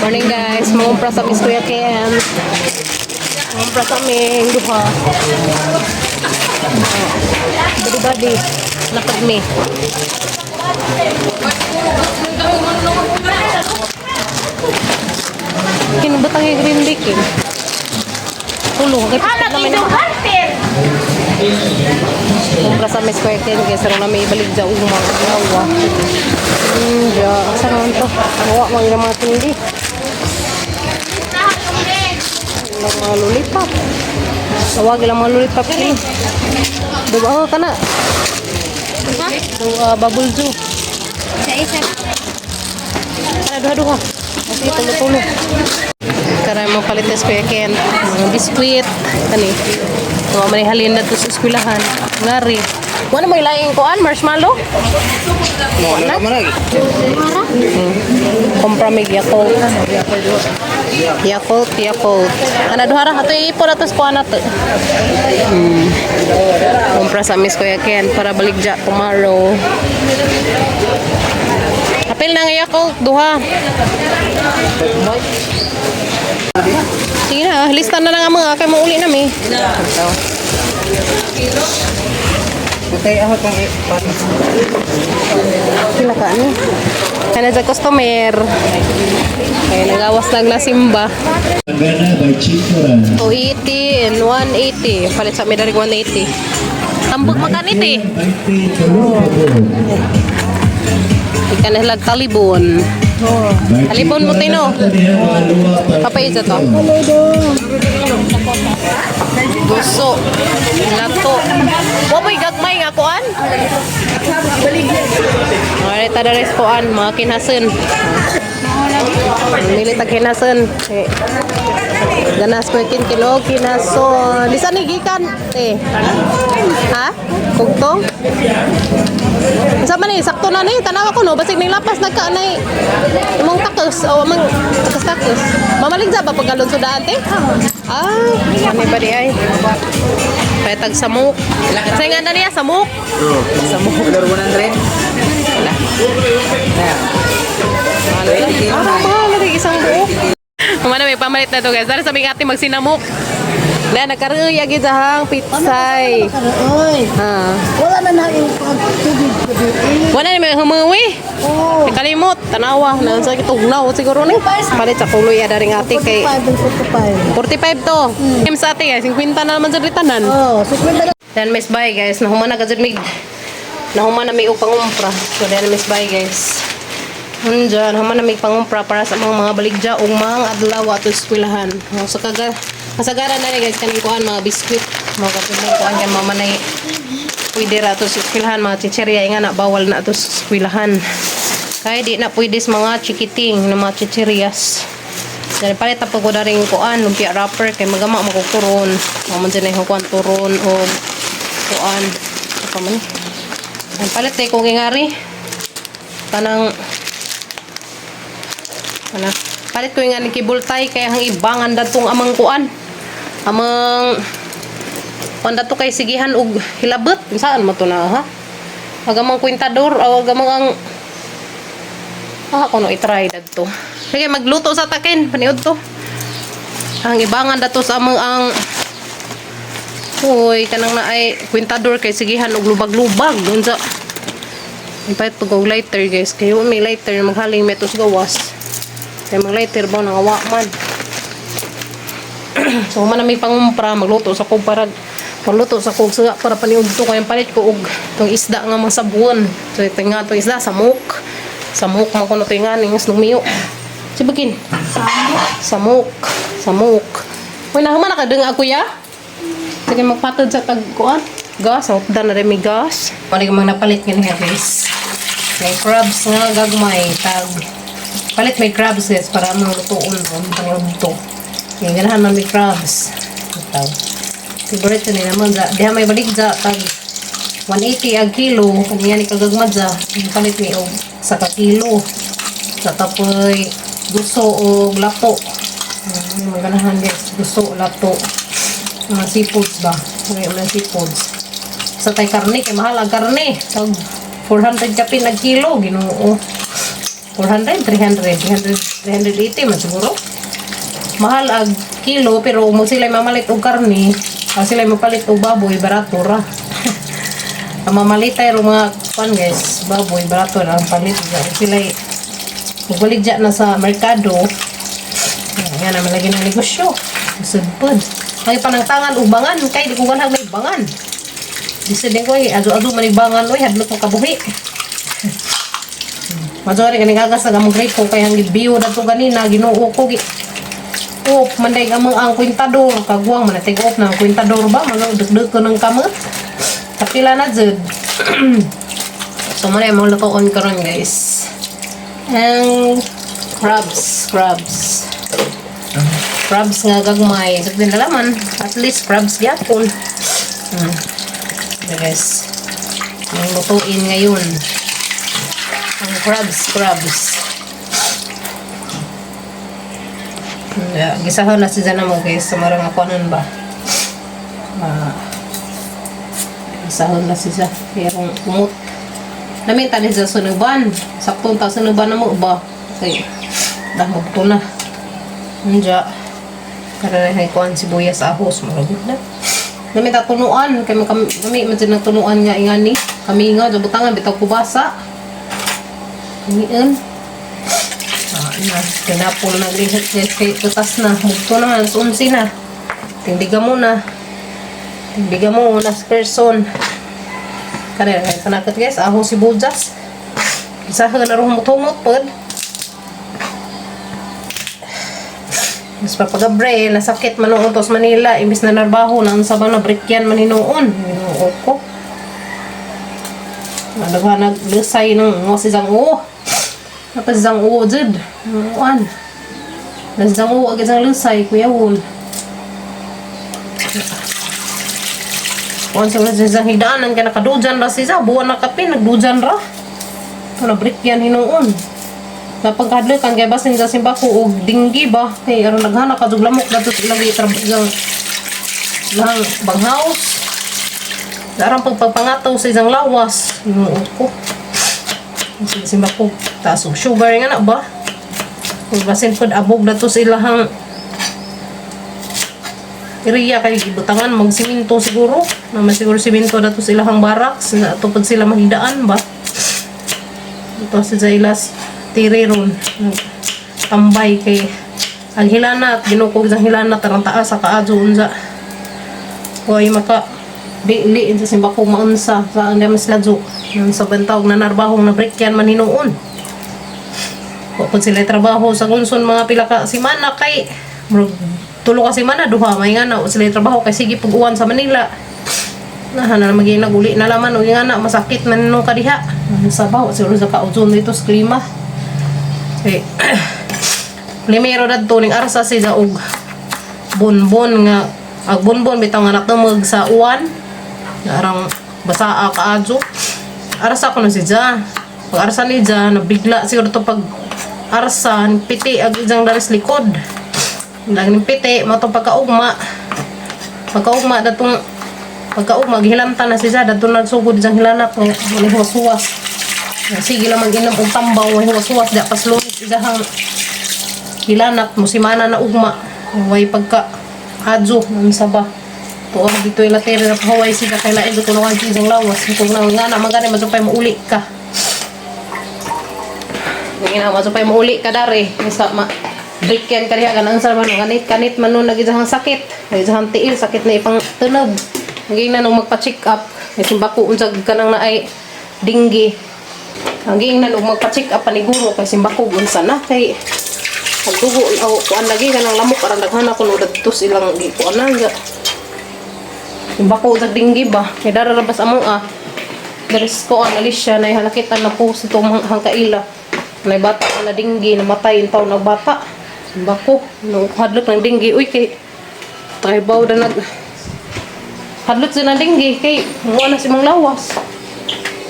Morning, guys, mangumpra sa Miss Kuya Ken. Mangumpra sa aming duha. Body body. Napag mi. Kinubot ang green baking. Tulo, kay Hala, naman kay Hunter. Kumpra sa Miss Kuya Ken guys, sarong namin ibalik dyan ug mga adlaw. Ja, asa naman to? Awa man yung mga tindi. Ilang mga lollipop. Tawag ilang mga lollipop kini. Duwa oh, kana. Duwa bubble zoo. Isa-isa. Kana duha duha. Kasi tulo-tulo. Karay mo palit sa Kuya Ken. Mga biskwit. Kani. Wa man halin na to sa eskwelahan. Ngari. Wala mo ilaing kuan marshmallow? Wala man lagi. Compra mig Yakult. Yakult, Yakult. Ana duha ra ato ipo na to sa kuan nato. Compra sa Miss Kuya Ken para balik ja tomorrow. Apil na nga Yakult duha. Sige na, lista na lang ang mga kay mauli na mi. Ito. Kay ako kung Pila ka ani? Kana sa customer. Kaya nagawas naglasimba. Gana by Chico. 280 and 180. Palit sa medal 180. Tambog makanit eh. 20 tulog pabor. Ika na lag talibon. By Talibon mo, Chico Tino. Papay Papay to. Guso. Lato. Wa mo'y gagmay nga kuan? Alright, tada res kuan, mga kinasen. Mili tag kinasen. Eh. Ganas ko kin kilo kinason. Lisa ni gikan eh. Ha? Kugtong? Unsa man ni sakto na ni tanawa ko no basig ning lapas nagka nay imong takos o amang takos takos. Mamalig sa ba pagkalon daan te? Ah, ano ba di ay? Kaya tag samok. Sa nga na niya samok. Samok. Color 100. Wala. Na. Ah, mahal na rin isang buo. Kumana may pamalit na to guys. Dari sa aming ate magsinamok. Na nagkaroon yagi dahang pitsay. Oy, Ah. wala na na yung pagtubig gabi. Wala na may humuwi. Oh, Kalimot, tanawa, na sa kitugnaw siguro ni. Palit sa kuloy ada ring ate kay 45 and 45. 45 to. Kim sa ate guys, 50 na naman sa tanan. Oh, 50 na. Then Miss Bay guys, nahuman na gajud mig. Nahuman na mig og pangumpra. So then Miss Bay guys. Unjan, human na mig pangumpra para sa mga baligya ug mga adlaw ato eskwelahan. Oh, so kaga kasagaran na ni guys kaning kuan mga biskwit, mga katulong kuan kay mama nay pwede ra ato sa eskwelahan mga chichirya nga na bawal na ato sa eskwelahan. Kaya di na pwede sa mga chikiting na mga chichiryas. Dahil palit na pag rin kuan, lumpia wrapper, kay magama makukuron. O man dyan ay kuan turon o kuan. Ano pa man? Ang palit eh, kung ingari. Kanang ano, palit ko yung nga ni kibultay kaya hang ibangan datong amang kuan. Amang kuan dato kay sigihan og hilabot. Saan mo to na ha? Agamang kwintador o agamang ang Ah, ako no i-try dadto. Sige, magluto sa takin, paniud to. Ang ibangan dato sa amang ang Uy, kanang na ay kwintador kay sigihan og lubag-lubag unsa. Impait pag og lighter guys, kayo may lighter maghaling metos gawas. Kay mag lighter ba nangawa man. So man na may pangumpra magluto sa kog para magluto sa kog suga para paniud to kay palit ko og tong isda nga mga sabon. So ito nga tong isda samok. Samok man kuno to nga ning lumiyo. Sibakin. Samok. Samok. Uy, nahuman na ka dung ako ya? Sige, magpatod sa tagkuan. Gas, ang na rin may gas. Wala ka mga napalit nga niya, guys. May crabs nga gagmay. Tag. Palit may crabs, guys, para mga lutuon. Ang pangyob to. Yung ganahan man may crabs. Ito. Favorite ni naman. Diha may balik dya. Tag 180 ang kilo. Kanya ni kagagma dya. Yung palit ni og sa ka kilo. Sa tapoy guso o lato. Mga ganahan guys. Guso, lato mga seafoods ba? May mga seafoods. Sa tay karne, kay mahal ang karne. Tag 400 kapin nag kilo, Ginoo. 400, 300, 300. 380 man siguro. Mahal ag kilo pero mo sila mamalit og karne, ang sila mapalit og baboy barato ra. Ang mamalitay ro mga kuan guys, baboy barato ra ang palit. Sila mubaligya na sa merkado. Yan naman lagi ng negosyo. Sudpod. Ay panangtangan og bangan kay di ko ganhag may bangan. Bisod din ko eh, azo-azo man bangan oy hadlok ko kabuhi. Majori kaning agas na gamong gripo kay ang gibiyo dadto ganina Ginoo ko gi. Op, manday among ang kwintador kagwang man tig op na ang kwintador ba mano dugdug ko ng kamot. Kapila na jud. So mo na yung mga lutoon karon guys. Ang crabs, crabs. Crabs nga gagmay. Sa nalaman, at least crabs gyapon. Okay, guys. Ang lutuin ngayon. Ang crabs, crabs. Yeah, gisahan na si Jana mo guys. Samarang ako nun ba? Ah, gisahan na si Zana. Pero kumot. Namin tani sa sunuban. Sakto ta sunuban na mo ba? Okay. Dahog to na. Nja. Kara na kuan sibuyas ahos murag na. Nami ta tunuan kay kami nami man jud nang tunuan nga ingani. Kami nga butangan bitaw kubasa. Kamian. Ah, na tinapol na lihat guys kay butas na. Mugto na alas 11 na. Tindiga mo na. Tindiga mo na sa person. Kare kay panakot guys, ahos sibuyas. Isa ka na humot-humot pod. Mas papagabre, nasakit man noon tos Manila, imbis na narbaho, na unsa ba na brikyan man hinuon. Hinuo ko. Nagha naglusay nang ngo si Zang O. Napa si Zang O jud. Uan. Na si Zang O agad sang lusay kuya won. Kuan sa si Zang higdaanan kay nakadujan ra si Zang, buwan na kape nagdujan ra. Ito na brikyan hinuon. Napagkadlokan kay basin sa simbako og dinggi ba kay aron naghana ka dug lamok dadto sa ilang gitrab lang banghaus. Darang pagpapangataw sa isang lawas. Hinuon ko. Sa simbako taas og sugar nga na ba? Kung basin pod abog dato sa ilahang area kay gibutangan magsiminto siguro. Naman siguro siminto dato sa ilahang barracks na ato pod sila mahidaan ba? Ito si Zaylas tiri ron. Tambay kay ang hilanat, ginukog ang hilanat tarang taas sa kaadyo unsa. Hoy maka di di sa simbako maunsa sa ang mas ladyo. Nang sa bantawg na narbahong na brikyan man hinuon. Wa pud sila trabaho sa gunson mga pila ka semana kay murag tulo ka semana duha may nga na wa sila trabaho kay sige pag-uwan sa Manila. Nahan na maging naguli na laman o nga na masakit man no kadiha. Ang sabaw siguro sa kauzon dito sa klima. Eh, primero dadto ning arsa si og bonbon nga ag bonbon bitaw nga natumog sa uwan. Arang basaa kaadyo. Arsa ko na si Ja. Pag arsa ni Ja, nabigla siguro to pag arsa, piti ag isang daris likod. Lang ning piti, mo to pagkaugma. Pagkaugma datong pagkaugma gihilantan na si Ja dadto nagsugod isang hilanak nga huwas-huwas. Sige lang mag-inom og tambaw, may huwas-huwas da paslunis isahang hilanak mo simana na ugma. Way pagka adyo unsa ba. Tuon dito ila tere na pahaway sila kay lain ko tulungan si isang lawas. Kung na nga na magani masupay mauli ka. Nga na masupay mauli ka dare. Isa ma drikyan ka diha kanang sa man kanit kanit man nun nagisahang sakit. Nagisahang tiil sakit na ipang tunob. Naging na nung magpa-check up. May simbako unsag kanang naay dinggi. Ang giingnan og magpa-check up paniguro kay simbako unsa na kay pagdugo o kuan lagi kanang lamok aron daghan ako no dadto ilang gikuan na ga. Simbako sa dinggi ba kay dara ra bas among ah. Daris ko ang Alicia na halakitan na po sa itong hangkaila. May bata ka na dinggi, namatay yung taon ng bata. Simbako, nung hadlok ng dinggi, uy kay trabaw na nag hadlok siya ng dinggi kay muha na si mong lawas.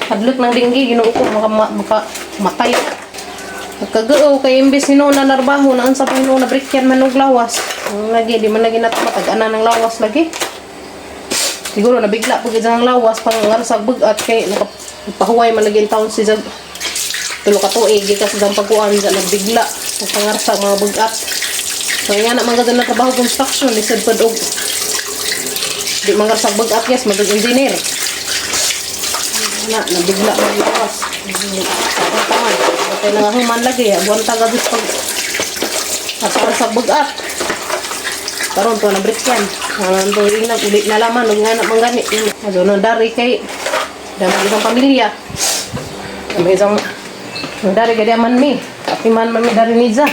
Hadlok ng dinggi, ginoo ko maka, maka matay. Nagkagao kay imbes hinuon na narbaho na unsa pa hinuon na brikyan man og lawas. Ang lagi di man lagi nato matag-ana ng lawas lagi. Siguro nabigla pag ang lawas pang sa bugat kay nakapahuway man lagi ang taon si Jag. Tulo ka tuig gikas sa pagkuan sa nagbigla. Ang pangarsa mga bugat. So nga na mga na trabaho construction lisod pud og di mangarsa bugat, yes, mag engineer. Na nabigla man lawas. Taman. Patay na nga human lagi. Buwan taga bis pag at sa bugat. Karon to na break yan. Ang to inag ulit na laman ug nga na manggani. Azo na dari kay dami isang pamilya. Dami isang dari kay man mi. Tapi man man mi dari niza.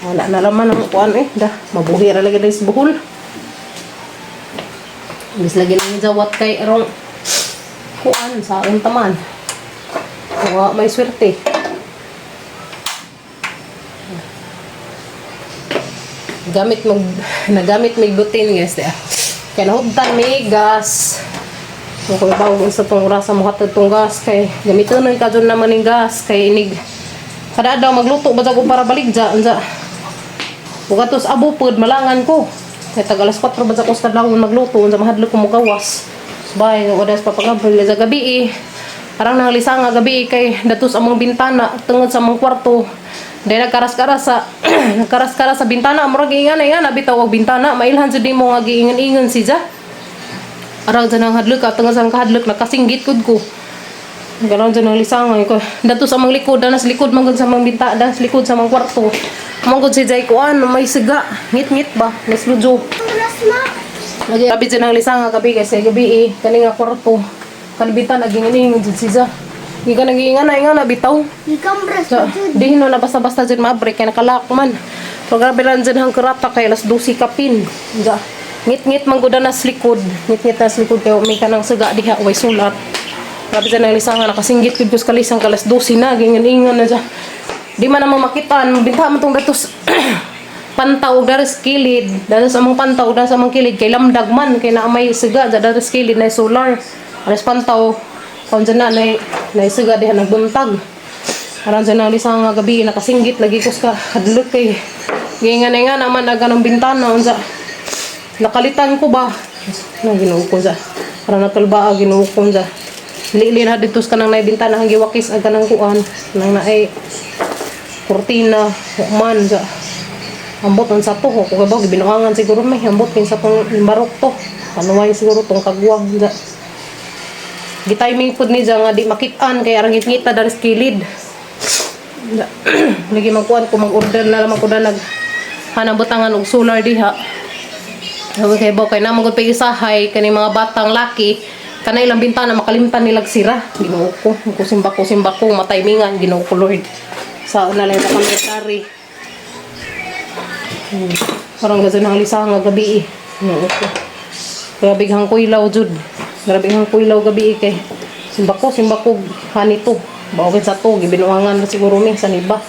Wala na laman ang kuan eh. Da, mabuhi ra lagi sa buhol. Imbis lagi nang jawat kay erong kuan sa untaman. Wa may swerte. Gamit mag nagamit may butin, guys, di ah. Kaya nahugtan may gas. So kung bawo sa tong orasa mo hatag tong gas kay gamiton nun ka dyan naman ning gas kay inig kada daw magluto ba ko para baligja unsa. Bukatos abo pod malangan ko. Kay tag alas 4 ba ko sa kadlawon magluto unsa mahadlok ko mogawas. Bay oras papagabril sa gabi eh. Parang nanglisa nga gabi eh, kay datos among bintana tungod sa among kwarto. Dahil nagkaras-karas sa nagkaras-karas sa bintana murag ingan ingan bitaw og bintana mailhan jud nimo nga giingan-ingan siya. Arang dyan ang hadlok at tungod sa ang kahadlok nakasinggit kud ko. Ganoon dyan ang lisangay ko. Dato sa among likod, danas likod manggod sa among binta, danas likod sa among kwarto. Manggod si Jay kuan, may siga. Ngit-ngit ba? Naslujo. Oras na. Lagi gabi dyan ang lisanga gabi kasi gabi eh kani nga kwarto. Kanibitan naging ini jud siya. Di ka nagiingan na ingan na bitaw. Ikambras So, di no na basta-basta dyan mabre kay nakalak man. Pero grabe lang dyan ang karata kay alas 12 kapin. Ja. Ngit-ngit man gud na sa likod. Ngit-ngit na sa likod kay may kanang suga diha way sulat. Grabe dyan ang lisanga nakasinggit gud kus kalisang kalas 12 na gingan-ingan na dyan. Di man naman makitaan, binta man tong datos pantaw daris kilid, daris among pantaw, daris among kilid kay lamdag man kay naa may siga dyan daris kilid na solar. Alas pantaw kon dyan na nay nay siga diha nagbuntag. Aron dyan ang lisang nga gabi nakasinggit lagi ko sa hadlok kay giingan nga naman aga ng bintana unsa nakalitan ko ba no Ginoo ko sa aron nakalba Ginoo ko sa lili na dito sa kanang naibintana ang giwakis aga ng kuan nang naay kurtina man sa ambot ang sa to ko kabaw gibinuangan siguro may ambot kin sa tong barok to panuway siguro tong kagwang sa gitiming pud ni nga di makitaan kay arang ngit-ngita dari sa kilid. Lagi magkuan ko mag-order na lang ko na nag hanabutangan og solar diha. Sabi kay bo kay namang gud isahay kani mga batang laki kanay ilang bintana makalimtan nila sira. Ginoo ko, kusimba ko simba ko mataymingan Ginoo ko Lord. Sa una lang sa military. Parang gazon ang lisa nga gabi eh. Ginoo ko. Grabe hang kuylaw jud. Grabe hang kuylaw gabi eh kay simba ko hanito. Bawagin sa to gibinuangan na siguro mi sa niba.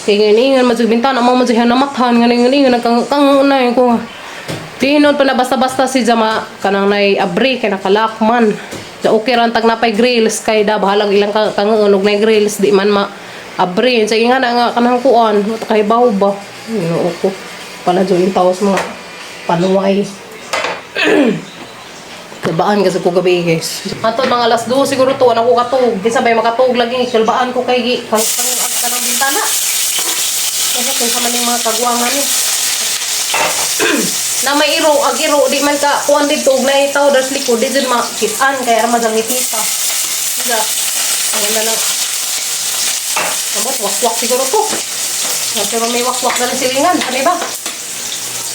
Kay ngayon ingan man jud bintana mo man jud namathan nga ingan ingan nagkang kang na ko. Tinon pa na basta-basta si Jama kanang nay abri kay nakalak man. Da okay ra ang tag napay grills kay da bahalag ilang ka kangunog nay grills di man ma abri. Sa ingan na nga kanang kuan kay baw ba. Ginoo ko. Pala jud yung tawas mga panuway. Kalbaan kasi ko gabi, guys. Ato mga alas 2 siguro to wala ko katug. Kinsa bay makatug lagi kalbaan ko kay gi kang kang kanang bintana. Kasi kung sa man yung mga kagwangan ni. Na may iro, ag iro di man ka kuan didto og naay tawo das likod di jud makitaan kay ara man ngitita. Nga ang na lang. Amot wakwak siguro to. Pero may wakwak na rin silingan, ano ba?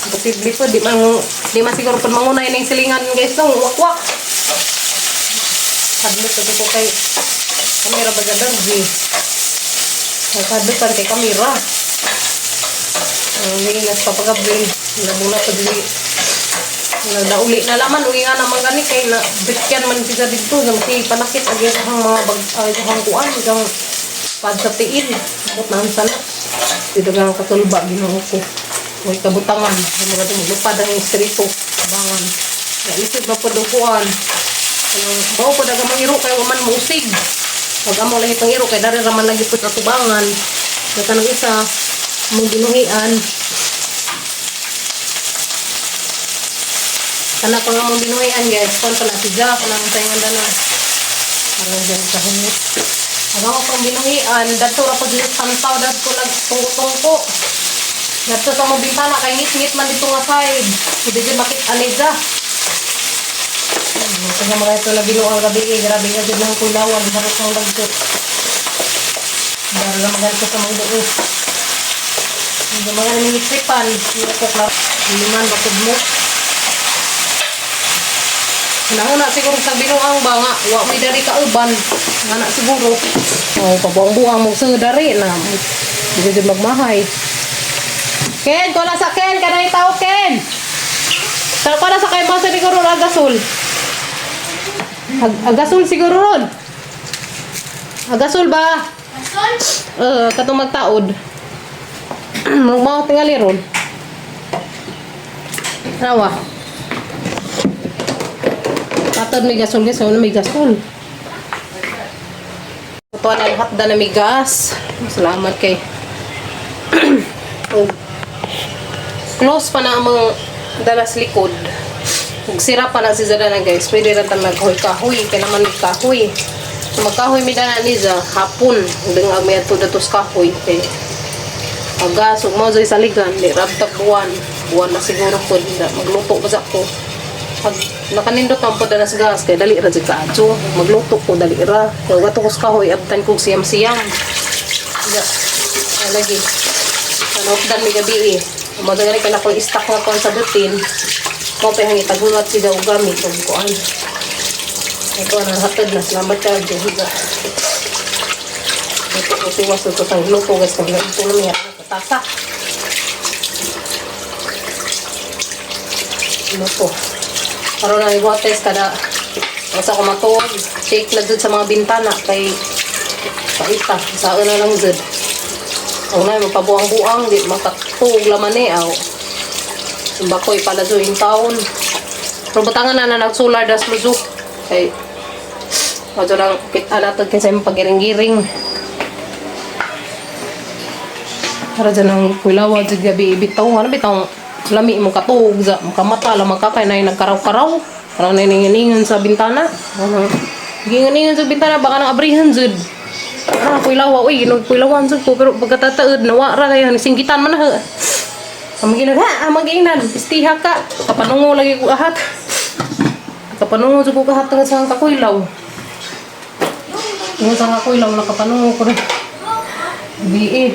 Posible po, di man siguro po mangunay ng silingan guys, no, wakwak. Hadlok na ko kay kamera ba dyan, G? Hadlok kan kay kamera. Ang linas papagabi, nabuna pa dili. Nagdauli na laman, uwi nga naman gani kay na bikyan man sila dito, nang si panakit agi sa mga bag ay sa kuan, isang pad sa tiil. Abot na ang sana. Dito lang katulba Ginoo ko. Uy, kabutangan. Ang mga tumulupad ang istrito. Abangan. Ya, isip na po dukuan. Anong, bawo po daga mangiro kay waman mausig. Pag amo lagi pangiro kay dari raman lagi po sa tubangan. Sa kanang isa, mong binuhian. Kana pa nga mong binuhian guys. Kon pala si Jack, kanang sayangan dana. Parang dyan sa hungit. Ano ako pang binuhian, dadto ra po dito sa tantaw, dadto nagtungko-tungko. Dadto sa mga bintana, kay ngit-ngit man dito nga side. Hindi dyan makita niya. Kaya mga ito na binuang gabi, eh, grabe nga dyan ng kulawan, barot ng dagkot. Daro lang mga ito sa mga buo. Hindi mga nangingitripan, hindi ko klaro. Hindi man, bakod mo. Nauna siguro sa binuang ba nga, wa may dari kauban. Nga na siguro. Oh, pabuang-buang mo sa dari na. Hindi dyan magmahay. Ken, kuha sa Ken, kanay tao Ken. Tara kuha sa kay mo sa siguro agasol. Agasol siguro ron. Agasol ba? Asol? Eh, katong magtaod. Mao tingali ron. Rawa. Patod may gasol guys, wala may gasol. Ito na lahat da na may gas. Salamat kay. Oh. Close pa na ang mga dalas likod. Ug sira pa na si Zada na guys. Pwede ra ta maghoy kahoy kay naman may kahoy. So magkahoy mi dana ni za hapon. Ug ang may adto datos kahoy kay agas ug mo sa saligan di rabtag buwan. Buwan na siguro ko magluto pa sa ko. Pag nakanindot ang po sa gas kay dali ra jud kaadto. Magluto ko dali ra. Kay gato ko sa kahoy abtan kog siyam-siyam. Ya. Ay, lagi. Ano dan mi gabi eh. Madali kay na ko stock nga kon sa butin. Mo pa hangit tagulat si daw gamit og kuan. Ito na hatad na salamat ka Jehovah. Ito ko siwas ito sa luto guys kung ito na niya tasa. Luto. Karon na iwates kada basta ko matuog, shake na jud sa mga bintana kay paita sa na lang jud. Ang na mapabuang-buang di makatuog laman eh aw. Bakoy pala jud yung taon. Pero butangan na na nagsolar das mo jud. Kay Medyo lang kita natin kinsa imong pagiring-giring. Para dyan ang kulawa dyan gabi bitaw ano bitaw lami mo katuog za makamata lamang ka kay nay nagkaraw-karaw. Parang naninginingan sa bintana. Ano? Ginganingan sa bintana baka nang abrihan jud. Ah, kuylawa uy, ginog kuylawan jud ko pero pagkatataod nawa ra kayo singgitan man na. Ha. Ang ginag ha, ang maginan, istiha ka. Kapanungo lagi ko ahat. Kapanungo jud ko kahat nga sa kakuylaw. Yung sa kakuylaw nakapanungo ko rin. Bi eh.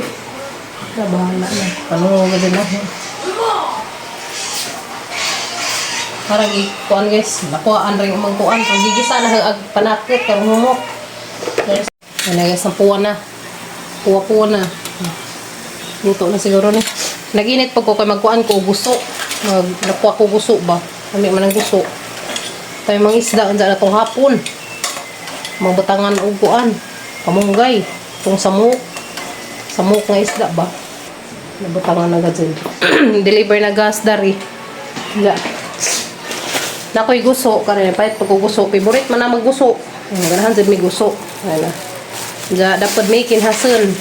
Bahala na. Panungo ka din ako. Parang ikuan guys, nakuhaan rin umang kuan. Pag gigisa na ag panakit, karong humok. Ano guys, ang puwa na. Puwa-puwa na. Luto na siguro ni. Nag-init pag ko kay magkuan ko guso. Mag nakuha ko guso ba? Kami man ang guso. Tayo mga isda unsa na tong hapon. Mga batangan og kuan. Kamunggay. Tong samok. Samok nga isda ba? Nabutangan na gad. Deliver na gas dari. Ya. Nakoy guso karon pahit pag guso favorite man na magguso. Ganahan jud may guso. Ana. Ja dapat may kinhason.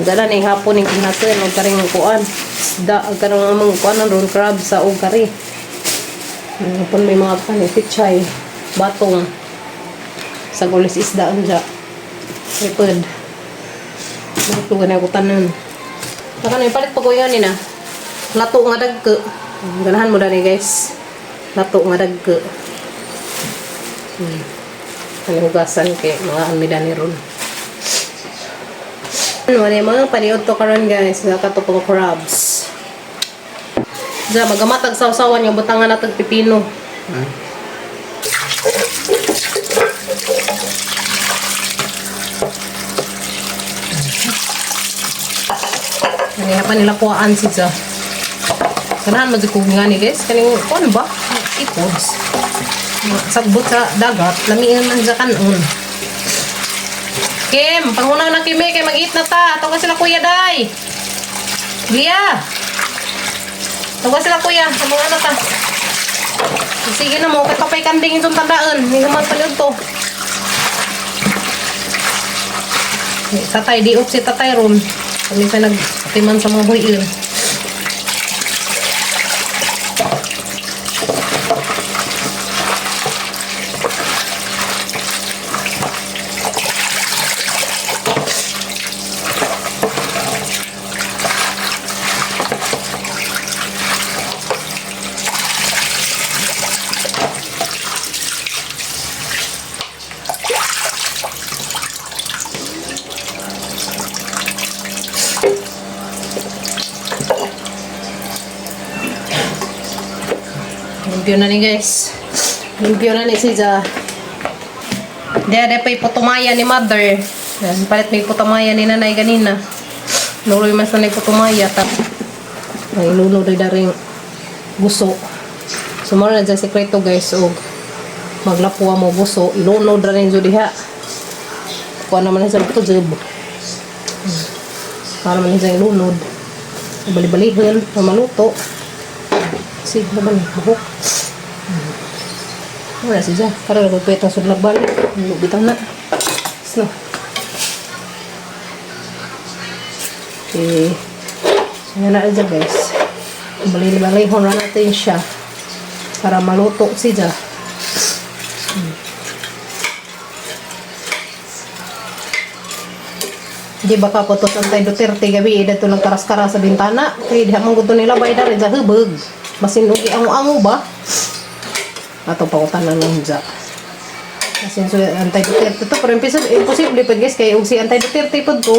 Dala na yung hapon yung kinhason og karing kuan. Isda og kanang among kuan ang roll crab sa og kari. Hapon may mga kan pichay, batong sa gulis isda unja. Tripod. Magtugan na ko tanan. Baka na ipalit pa ko yun ni na. Lato nga dagko. Ganahan mo dani guys. Lato nga dagko. Ano hugasan kay mga amida ni ron. Ano ni mga paniod to karon guys, nakatupong crabs. Diya, magamatag sawsawan yung butangan natag pipino. Kaniya pa nila kuhaan si Ja. Ganahan mo ko nga ni guys. Kaning kuan ba? Ipods. Sagbot sa dagat, lamian man sa kanon. Kim, pangunaw na Kim eh, kay mag-eat na ta. Tawagan sila Kuya Day. Lia. Tawagan sila Kuya, sa mga ano ta. Sige na mo, kay papay kanding itong tandaan. Hindi naman paliod to. Tatay, di off si tatay ron. Kami pa nagtiman sa mga buhiin. Limpyo na ni, guys. Limpyo na ni siya. Diya, diya pa iputumaya ni mother. Yan, palit may putumaya ni nanay ganina. Nuloy mas na putumaya. Tap. Ay, nulo rin na rin guso. So, muna na dyan sekreto, guys. Og maglapuwa mo guso. Ilunod rin dyan diha. Kuha naman na sa ito, jib. Para man siya ilunod. Bali-balihan, maluto. Sige naman, buhok. Wala siya. Para nagpapit ang sudlag balik. Lubitaw na. So, okay. So, yan na siya, guys. Bali-balihon na natin siya para maluto siya. Di ba ka po to sa Duterte gabi eh, dito nagkaras-karas sa bintana. Kay diha man gud nila bay dari sa hubog. Basin og ango-ango ba? Ato pa ko tanan ng dya. Basin so antay Duterte to, pero imposible, imposible pud, guys, kay og si antay Duterte pud to.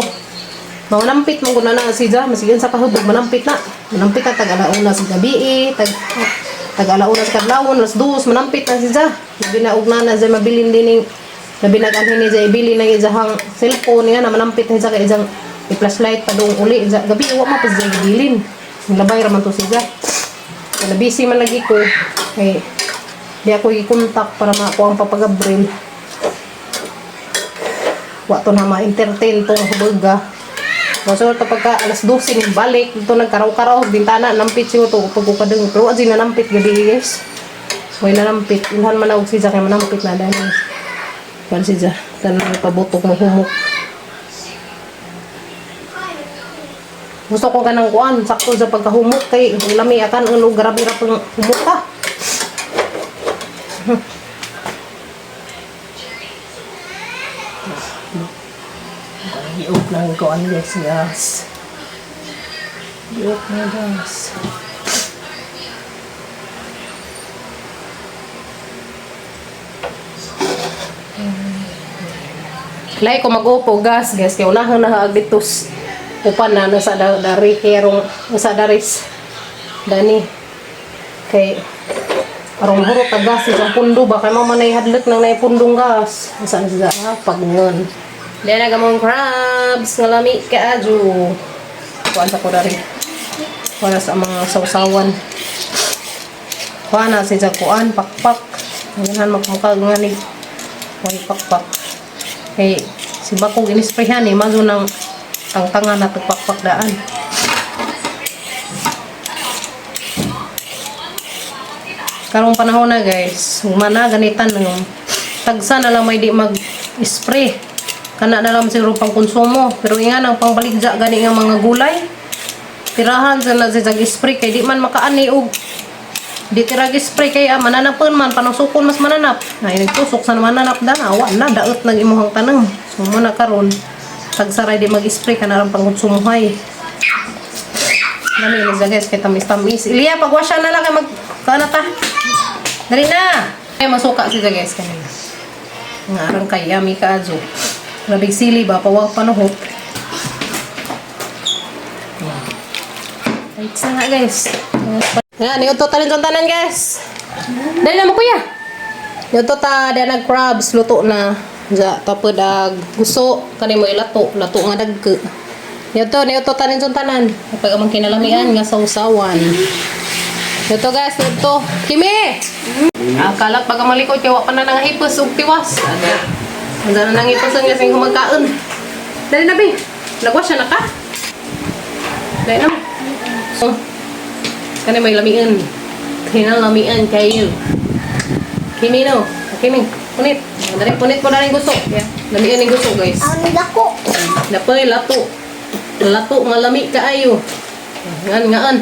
Manampit mo gud na na si dya, masigin sa kahubog manampit na. Manampit na tag alauna sa gabi eh, tag tag alauna sa kadlawon, alas 2 manampit na si dya. Labi na og na na siya mabilin din ning labi nag anhin ni dya ibili na ijahang cellphone nga na manampit na siya kay ijang i-flashlight pa doong uli dya. Gabi wa man pa siya gibilin. Labay ra man to siya. Kaya busy man lagi ko. Kay di ako i-contact para makuha ang papagabril. Wa to na ma-entertain tong hubaga. Masulot to pagka alas 12 ni balik dito nagkaraw-karaw bintana nampit siya to pagkukadeng pero wa na nampit gabi, guys. Way nanampit ilhan man og siya kay manampit na dahil. Kuan siya tanan pabutok mo humok. Gusto ko kanang kuan sakto sa pagkahumok kay lami akan ano grabe ra pang humok ka. Giok lang ko ano, guys, gas. Giok na gas. Lay ko mag-upo gas, guys, kay unahan na haag dito upan na nasa da, dari kerong nasa daris dani kay aron hurot ang gas isang pundo ba kay mama nay hadlok nang nay pundong gas asa na siya ah, pagngon dahil na gamong crabs nga lami kaadyo kuan sa ko dari para sa mga sausawan kuan na siya kuan pakpak ganhan magmukha nga ni way pakpak kay si Bakong inisprayhan eh mazo ng tangtangan na tagpakpak daan. Karong panahon na, guys, humana ganitan ng tagsa na lang may di mag-spray. Kana na lang siguro pang konsumo. Pero nga nang pangbaligya gani nga mga gulay. Tirahan sila sa spray kay di man makaani og di tira spray kay ah, mananapon man panusukon mas mananap. Ay nagtusok sa mananap da awa na daot nag imuhang tanang. So mo na karon tagsaray di mag-spray kana lang pangkonsumuhay. Dami ni siya, guys, kay tamis-tamis. Ilya, pagwasya na lang kay mag kana ta. Dali na. Ay masuka siya, guys, kanina. Nga arang kay yummy ka azo. Labig sili ba pawa panuhot. Wait na nga, guys. Nga, niuto ta rin tanan, guys. Dali na mo, kuya. Niuto ta, dahil nag crabs, luto na. Ja, tapod ag guso, kani mo ilato, lato nga dagko. Niuto, niuto ta rin tanan. Kapag amang kinalamian nga sausawan. Niuto, guys, niuto. Kimi! Akala pag malikot, kaya wa pa na nangahipos og tiwas. Ano? Ang na nangipos ang kasing humagkaon. Dali na, bi. Nagwas siya na ka? Dali na mo. Oh. Kani may lamian. Kinalamian kayo. Kimi no. Kimi. Punit. Dali, punit mo na rin gusto. Yeah. Lamian yung gusto, guys. Ang dako. Napay, lato. Lato nga lami kaayo. Ngan, ngaan.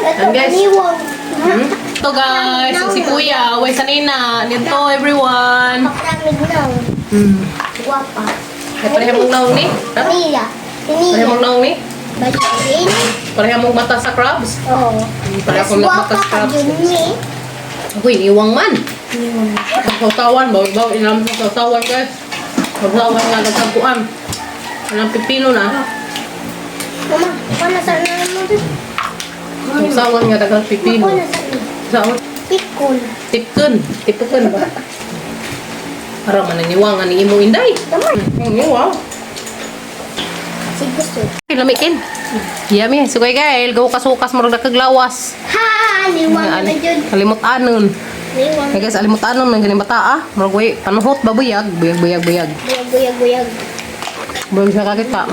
Lato Ang guys. kaniwang. Hmm? Ito, guys, si Kuya, way sanina. Nito, everyone. Pakramig na. Guwapa. Ay, pareha mong naong ni? Ha? Nila. Pareha Nila. mong naong ni? Balikin. Pareha mong mata sa crabs? Oo. Pareha Mas kong guwapa mata sa ka crabs. dun ni. Uy, iwang man. Sausawan, bawi-bawi namin sa sausawan, guys. Sausawan nga nagtagpuan. Anong pipino na. Mama, wala sa na mo dun. Sausawan nga dagang pipino. Wala sa na. Sausawan. Tikon. Tipkon. Tipkon ba? Para mananiwang ani imo inday. Tama. Ang niwang. Sige, sir. Okay, lamikin. Yummy. So, kay Gael, gaw kasukas marag nakaglawas. Ha! Liwang na dyan. Kalimutanon. Liwang. Kaya guys, alimutanon man ganing bata ah. Murag way panuhot ba buyag, buyag buyag buyag. Buyag, buyag, buyag. Buyag sa kakita.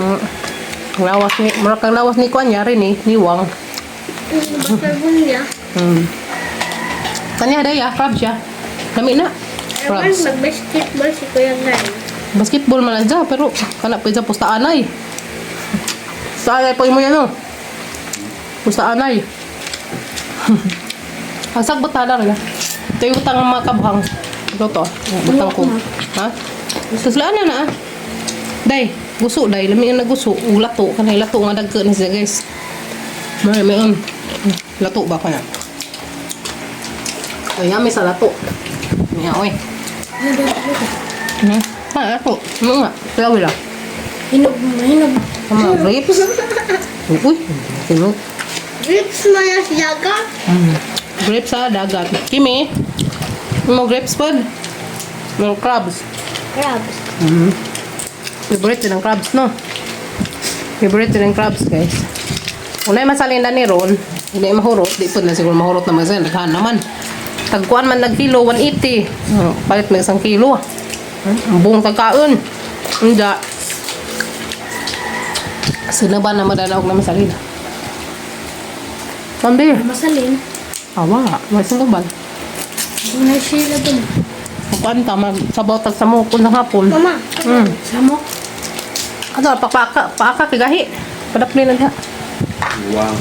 Lawas ni murag kang lawas ni kuan yari ni niwang. Bakarbon niya. Kanya day ah, crab siya. Lami na. Ewan, Crabs. mag-basketball si Kuya Gan. Basketball man lang siya, pero kana pa siya pustaanay. Pustaanay pa mo yan oh. Pustaanay. Ang sagbot tala rin. Ito yung utang ng mga kabhang. Ito to. Utang ko. Ha? Suslaan na na ah. Day, guso day. Lami nga naguso. Ug lato. Kanay lato nga dagko na siya guys. May may on. Lato ba ka na? Ay, yummy sa lato. Nga, oy. Ha, lato. Ano nga? Kaya wala. Hinog, hinog. Ang mga grapes. Uy, hinog. Grapes mo na siya ka? Grapes sa dagat. Kimi, mo grapes pod? Mga crabs. Crabs. Favorite din ang crabs, no? Favorite din ang crabs, guys. Unay masalin na ni Ron, hindi mahurot, di po na siguro mahurot naman sila, naghaan naman. Tagkuan man nagkilo, 180. Palit may isang kilo. Ang buong tagkaon. Hindi. Sino ba na madanaog na masalin? Pambi. Masalin. Awa, may sinuban. Una sila dun. Kuan ta mag sabaw tag sa mo kun hapon. Mama. Samo. Ato pakpaka paaka kigahi. Padapli na diha. Wow.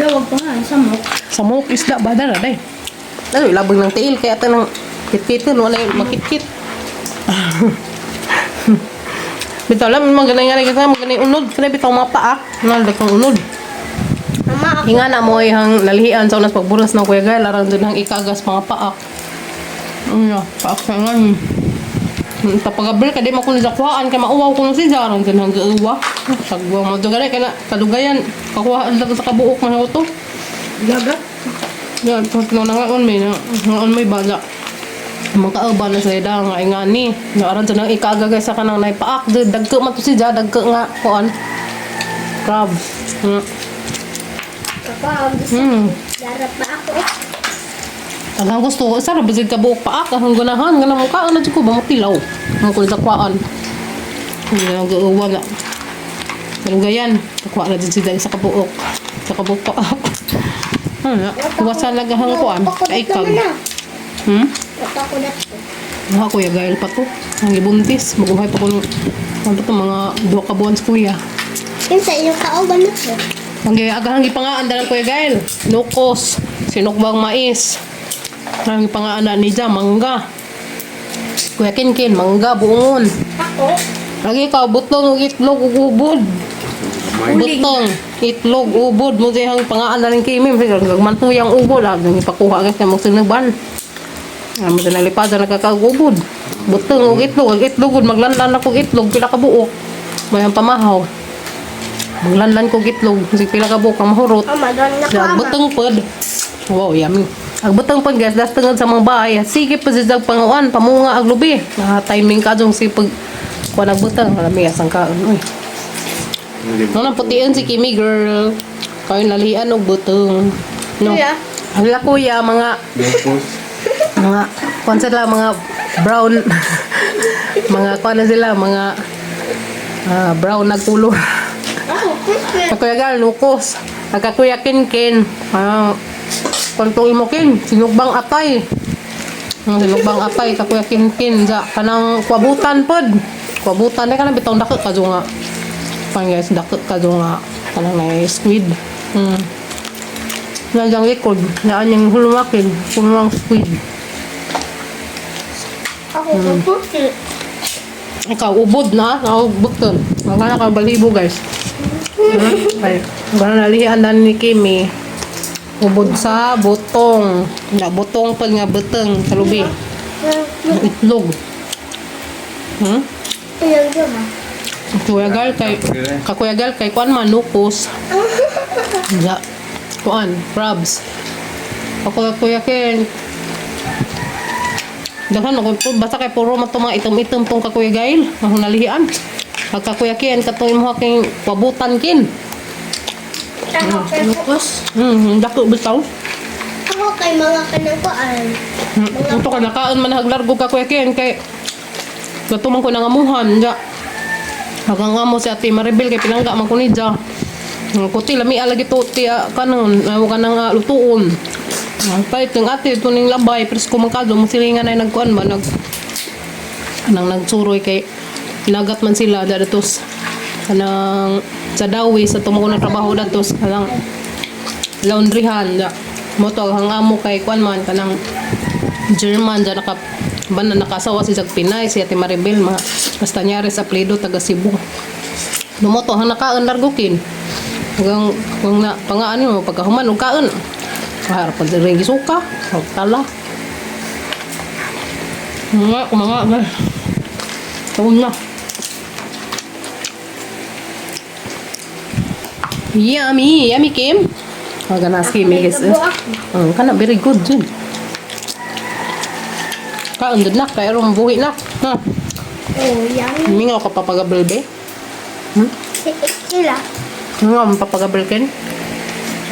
Lawag pa nga, samok. Samok isda ba dara day. Dalo ilabang ng tiil kaya ta nang kitkitin wala yung makitkit. Bitaw lang maganay nga kita maganay unod kaya bitaw mga paak naldag kang unod. Mama, ako. Hinga na mo ihang nalihian sa unas pagburas ng Kuya Gael aron dun ang ikagas mga paak. Ano, paak sa nga. Tapagabil ka di mo kuno jakwaan kay mauwaw kuno si Jaron dun ang giuwa. Sagwa mo dugay kay na kadugayan kakuha lang sa kabuok man to. Gaga. Yan, pag no nangaon may na nangaon may baga. Makauban na sa ida nga ingani. Nga aron dun ang ikagagay sa kanang naipaak dagko man to si Ja dagko nga kuan. Crab. Papa, gusto. Darap pa ako. Ang gusto ko, sarap basig ka buok paak, ang ganahan, ganang mukha, ano ko, ba matilaw. Ang kulit akwaan. Hindi na nag-uwa na. Pero gayan, akwa na din sila sa kabuok. Sa kabuok paak. Ano na, kuwasan lang ang kuan. Ay, kag. Ako na to. Mga kuya, gayal pa to. Ang ibuntis, maguhay pa ko nung, ano to, mga duha ka buwan sa kuya. Yun sa inyong kaoban na to. Ang agahang gipangaan dalang kuya Gael. Nukos, sinukbang mais. Ang gipangaan na ni Ja, mangga. Kuya Kinkin, mangga, buongon. Ako? Lagi ka, butong, ug itlog, ug ubod. Butong, itlog, ubod. Mo siyang pangaan na rin kimi. Gagmantuyang ubod. Ah, nang ipakuha ka sa mong sinuban. Ah, mo sinalipad na nakakaubod. Butong, ug itlog, ug itlog, ug maglanlan ako og itlog, pila ka buok. May ang pamahaw. Maglanlan ko og itlog, kasi pila ka buok ang mahurot. Ama, doon na ko, Sa ama. butong pod. Wow, yummy. Ang butong pod guys, das tungod sa mga bahay. Sige pa sa panguan, pamunga ag lubi. Na timing ka dong si pag kuan ag butang, marami asang kaon oy. No nang putian si Kimi girl. Kayo nalian og butong. No. Kuya? Hala kuya, mga Lupus. mga kuan sila mga brown mga kuan na sila mga brown nagkulor. Ako, crispy. Kakuya gal, nukos. Nagkakuya kin-kin. Ah, kwantong imo kin, sinugbang atay. Ang sinugbang atay, kakuya kin-kin. Ja, kanang kwabutan pod. Kwabutan na kanang bitong dako kadyo nga. Pan guys, dako kadyo nga. Kanang na squid. Nandiyan likod, naan yung hulumakin, kumang squid. Ako, crispy. Ikaw, ubod na. Ako, buton. Magana ka balibo, guys. Ay, gana nalihan na ni Kimi. Ubod sa butong. Na butong pag nga butong sa lubi. Itlog. Ilang yun, ah. Kuya Gal kay Kakuya Gal kay kuan man nukos. Ja. Kuan, crabs. Ako Kuya Ken, Daghan ako basta kay puro man to mga itom-itom tong kakuya Gail. Ang nalihian. Pagka Kuya Kian katoy mo aking pabutan kin. Ako kay Lukos. Dako bitaw. Ako kay mga kanang kuan. Ito ka nakaon man haglargo ka Kuya Kian kay natuman ko nangamuhan ja. Hanggang mo si Ate Maribel kay pinangga man ko ni ja. Ang Kuti lami lagi to ti kanon ka nang lutuon. Pait ng ate ito ning labay presko man kaldo mo silingan ay nagkuan ba nag anang nagsuroy kay nagat man sila datos kanang sa dawi sa tumo ko na trabaho datos kanang laundryhan da mo to ang amo kay kuan man kanang German da naka bana nakasawa si Zag Pinay si Ate Maribel mga Castañares apelyido taga Cebu. Lumoto ang nakaon largukin hanggang kung na pangaan mo pagkahuman og kaon harap pag rin gisuka og tala mga mga mga taon na. Yummy, yummy Kim. Maganas Kim, eh, guys. Oh, kana very good jud. Kaon jud na kay aron buhi na. Ha. Oh, yummy. Mingaw ka papagabel be. Sila. Mingaw mo papagabel kin.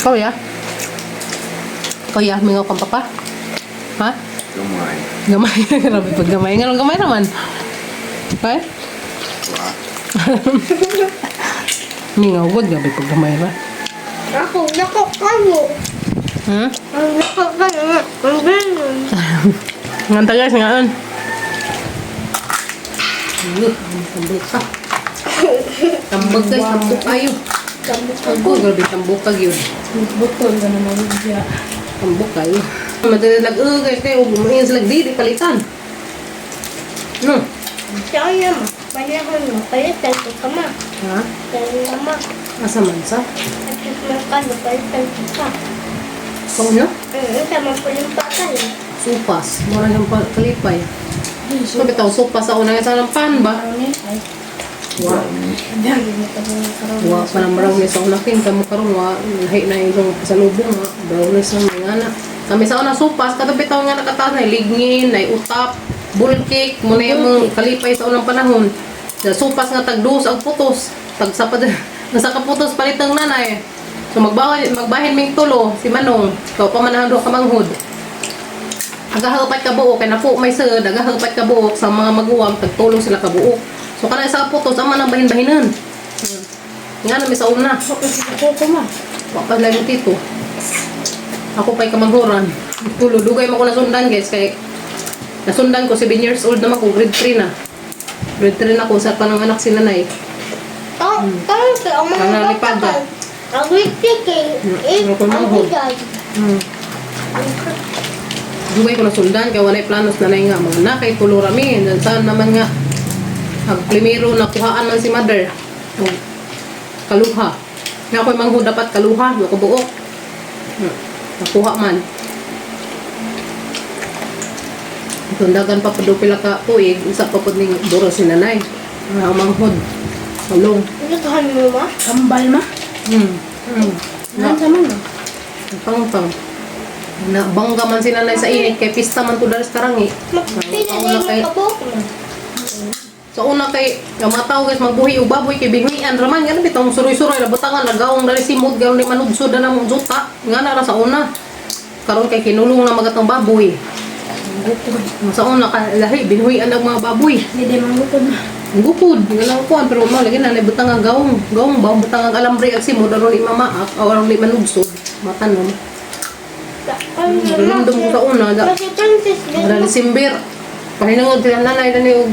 Ikaw ya. Ikaw ya, mingaw kang papa. Ha? Gamay. Gamay. Grabe pag gamay. Nganong gamay naman. Okay? Mingaw gud grabe pag gamay ra. Ako, nako kayo. Ang nako kayo. Ang ganun. Nganta guys, ngaan. Tambok ka. Tambok guys, tambok ayo. Tambok, grabe tambok ka gyud. Butol ka naman siya. Tambok kayo. Madali lag guys kayo ug mo sila di palitan. No. Siya naman. Panahon mo. Palitan ko ka ma. Ha? Kaya ma. Asa man sa? At man ka, palitan ko ka. Kau no? Sama po yung pakal. Supas. Mura yung kalipay. So bitaw supas sa una sa ng pan ba? Ay, Wa. Wa pa ng brownies sa una kin kamo karon wa lahi na yung pasalubong wa brownies sa mga anak. Kami sa una supas kato bitaw nga nakataas na ligngin, na utap, bull cake mo na yung kalipay sa unang panahon. Sa supas nga tag dos ang putos, tag sa pa nasa kaputos palitang nanay. So magbahin magbahin ming tulo si Manong, ikaw pa man ka manghud. Agahapat ka buok kay napo may sir, agahapat ka buok sa mga maguwang tagtulong sila ka buok. So kana sa putos ama nang bahin-bahinan. Nga na may sa una. Ako ko ma. Wa pa lang yung tito. Ako pa'y kamanghuran. Tulo, dugay mo ko nasundan guys kay nasundan ko 7 years old naman ko grade 3 na. Grade 3 na ko sa panang anak si nanay. Oh, kayo kay ang mga Ang nalipad bata. Ang wiktik eh. Ano ko Ang manghod. bigay. Dugay ko nasundan kay walay planos nanay nga mga nakay tulo rami. And saan naman nga ang primero nakuhaan man si mother. Og kaluha. Nga ako'y manghud dapat kaluha, wa ko buok. Nakuha man. Tundagan pa pud pila ka tuig, usa pa pud ning duro si nanay. Nga manghud. Kalong. Naghan mo ma? Kambal ma. Na, Ano sa man? pang pang. Na bangga man si nanay sa init kay pista man to daris karangi. Magpila Ang na una kay yung kabuk mo. Sa una kay ang mga tao guys magbuhi og baboy kay binuhian raman nga bitong suroy-suroy labutangan nagawong dali simod garon di manudsod na namong juta nga na ra sa una. Karon kay kinulong na magatong baboy. Gukod. Sa una ka lahi binuhian ang mga baboy. Hindi man gukod ma. Ang gukod nga lang kuan pero mao lagi na butang ang gawong gawong ba butang ang alambre ag simod aron di mamaak o aron di manudsod matanom. Random ko sa una da. Kasi Princess Wala December. Pahinangod sila nanay na og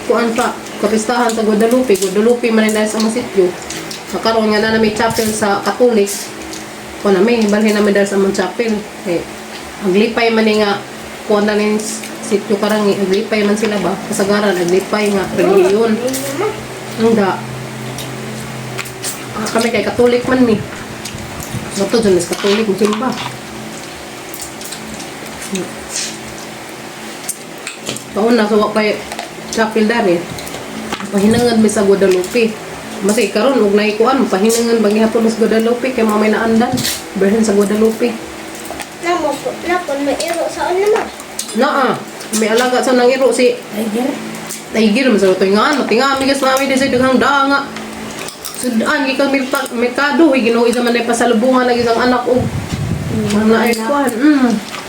kuan pa kapistahan sa Guadalupe. Guadalupe man nila sa masityo. Nakaroon nga na may chapel sa Catholic. Kuan na may balhin na may dahil sa among chapel. Eh, aglipay man ni nga kuan na ni sityo karangi aglipay man sila ba kasagaran aglipay nga relihiyon. Hindi. Kami kay Catholic man mi. Bato dyan is Catholic, musimba. Taon na, so wa pa'y chapel dari. Pahinangad mi sa Guadalupe. Masay karon og naikuan, pahinangan bang gihapon sa Guadalupe kay mga may naandan. Berhen sa Guadalupe. Namo po, napon may iro sa una ma. Naa. May alaga sa nangiro si Tiger. Tiger man sa tingaan, matinga mi gas namin di sa daghang daa nga. Sudan gikan merkado huy Ginoo isa man ay pasalubungan ang isang anak og mga ay kuan.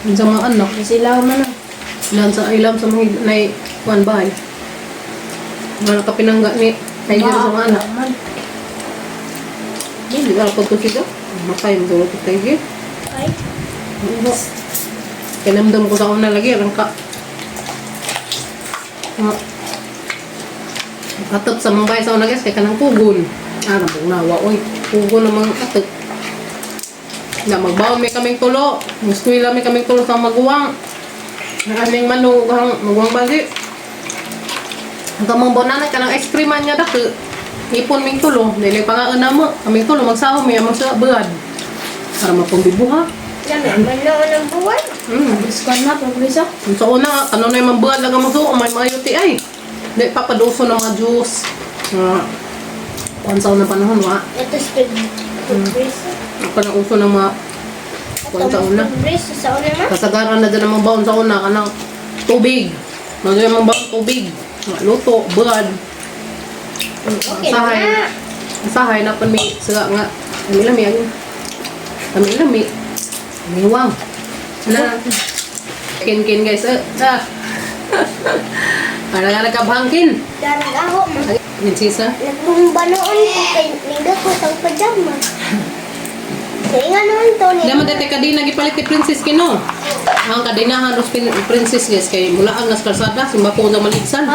Isang mga anak. Sila man ah. Ilan sa ilam sa mga nay kuan bahay. Mga kapinangga ni Tiger sa mga anak. Man. Hindi ka ko to siya. Matay mo sa Tiger. Ay, Kinamdam ko sa una lagi arang ka. Nga. Katop sa mga bahay sa una guys kay kanang kugon. Ah, nabong nawa oy. Kugon ang mga katop. Na magbaon may kaming tulo. Eskwela may kaming tulo sa maguwang. Ang aming manug ang maguwang bali. Ang kamang bonanan kanang ice cream man nga dako. Ipon ming tulo, dili pa nga una mo. Kaming tulo magsaho mi amang sa buad. Para mapangbibuha. dami man noon ang buwan. Biskon na, progreso. Sa una, ano na yung mabuhat lang ang magsuo, may mga UTI. Di, papaduso ng mga juice. Mga, kuan sa unang panahon, wa. Ito sa progreso. Ako na uso ng mga, kuan sa una. Progreso sa una ma. Kasagaran na dyan ang mga baon sa una, kanang tubig. Ano yung mga baon tubig. Mga luto, bread. Okay Sahay. na. Sahay na pun may sila nga. Lami-lami ang. Lami-lami. Miwang. Na. Kin-kin guys. Eh, ah. Para nga nagkabangkin. Darag ako ma. Yan sisa. Nagbumba noon ko kay niga ko sa pajama. Kaya nga noon to ni. Daman dati kadina gipalit ni Princess Kino. Ang kadinahan os Princess guys kay mula ang nas kalsada simba ko sa maligsan.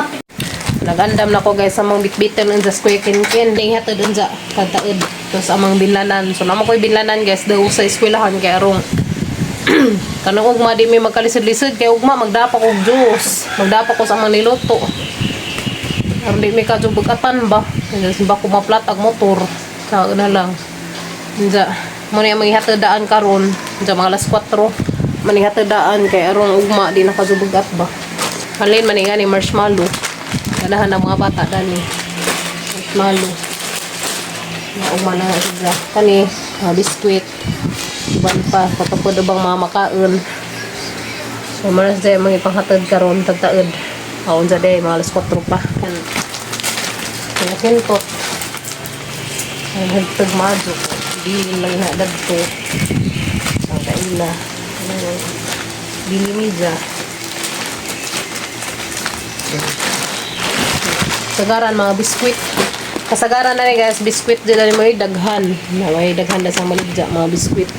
Nagandam na ko guys sa mga bitbitan unsa square kin kin ding hatod unsa kataod to sa amang binlanan. So namo koy binlanan guys daw sa eskwelahan kay arong kanang ugma di may magkalisod-lisod kay ugma magdapa og juice. Magdapa ko sa amang niluto. Aron di may kadyo bugatan ba. Kaya simba ko maplat ag motor. Sa na lang. Unsa mo na mga hatadaan karon unsa mga alas 4 man daan kay aron ugma di nakajubugat ba. Halin man nga ni marshmallow. Ganahan ang mga bata dani. Marshmallow. Na ugma na sila. Kani mga biskwit. Uban pa katapod ubang mga makaon. So maras day mga ipanghatad karon tagtaod. Aon sa day mga alas 4 pa. Kaya kintot. Ang hagtag madyo. Dili lang na dagto. Ang kaila. Ano, dili media. Sagaran mga biskwit. Kasagaran na ni guys, biskwit dila ni may daghan. Na may daghan na sa maligja mga biskwit.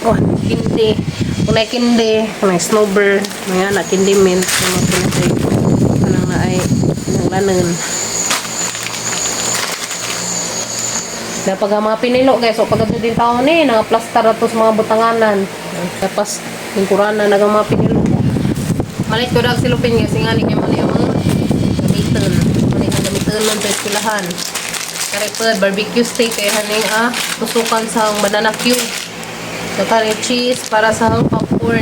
Oh, kindi. Kunay kindi, kunay snowbird, mga na kindi mint, mga kunay kanang na ay nang lanon. Na pag ang mga pinilo guys, o pag din taon ni, nangaplastar na to sa mga butanganan. Tapos, lingkuranan na ang mga pinilo. Malit ko dag silupin guys, nga ni kay mo yung mga gamiton. Mali ang gamiton nun sa eskwelahan. Karipod, barbecue steak kay haning tusukan sa banana cube. So, kare cheese para sa popcorn.